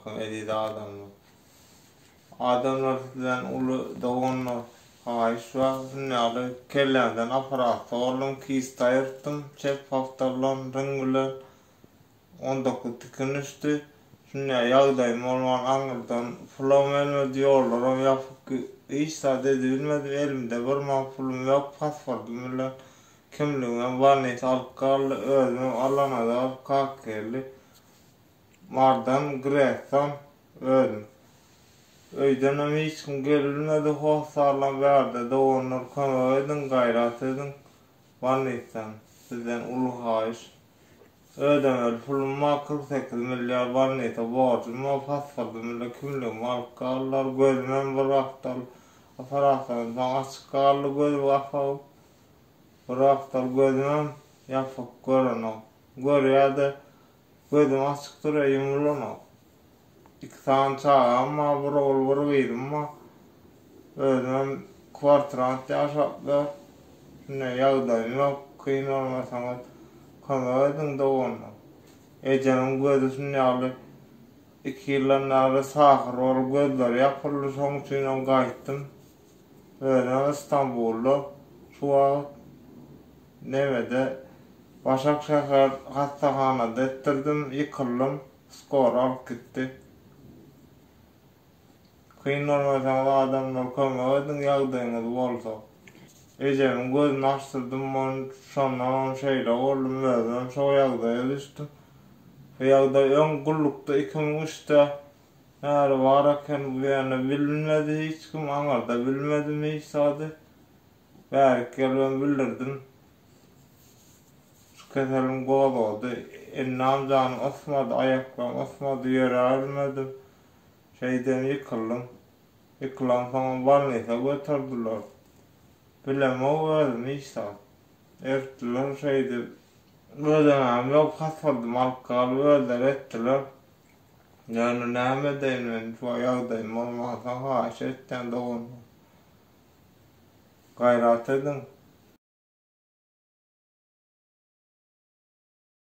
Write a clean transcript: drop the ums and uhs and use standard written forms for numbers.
Salamaleýkum eziz adamlar. Adamlar sizden uly doganlar haýyş bar şun ýaly kellämden operasiýa boldum kista aýyrtdym çep gapdaldan ring bilen 19 tikin düşdi şun ýaly ýagdaýym bolman aňyrdan pulam gelmedi ýollaram ýapyk hiç zat edibilmedim elimde bir manat pulum ýok pasportym bilen kimligimem bolnisa alyp galdy özümem Allanazarow Kakgeldi Mardan Gresdan özüm. Öýdenem hiç kim gelbilmedi hossarlam bärde doganlar kömek ediň gaýrat ediň bolnisdan sizden uly haýyş. Ödemeli pulum bar 48 milliar bolnisa borjum bar pasportym bile kimligimi alyp galdylar gözümem bir gapdal operasiýadan soň açyk galdy gözüm gapagyp bir gapdal gözümem ýapyk görenok görýäde Gözüm açyk durýar, ýumulanok. Iki sany çagam bar, bir ogul, bir gyzym bar. Özümem kwartirant ýaşap ýör. Şunday ýagdaýym ýok, kyn bolmasaňyz kömek ediň doganlar. Ejemiň gözi şun ýaly iki ýyldan bäri sahyr bolup gözleri ýapyldy, şoň üçinem gaýtdym. Özem Istanbulda şu wagt nemede Başak şäher hassahanada etdirdim, ýykyldym, skor alyp gitdi. Kyn bolmasaňyz adamlar kömek ediň ýagdaýyňyz bolsa. Ejemiň gözüni açdyrdym on şondanam şeýle boldum özümem şo ýagdaýa düşdüm. Bu ýagdaý öň gullukda 2003-de Bäri bar eken bu ýöne bilinmedi hiç kim aňyrda bilmedim hiç zady. Bärik gelibem bildirdim. Şu keselim gozgady. Endam janym ysmady, aýaklarym ysmady, ýöräbilmedim. Şeýdem ýykyldym. Ýykylamsoňam bolnisa göterdiler. Bilemok özüm hiç zat. Ertdiler şeýdip. Ödemäm ýok, pasportymy alyp galyp özleri etdiler. Ýöne näme edeýin men şu ýagdaýym bolmansoň haýyş etýän doganlar. Gaýrat ediň.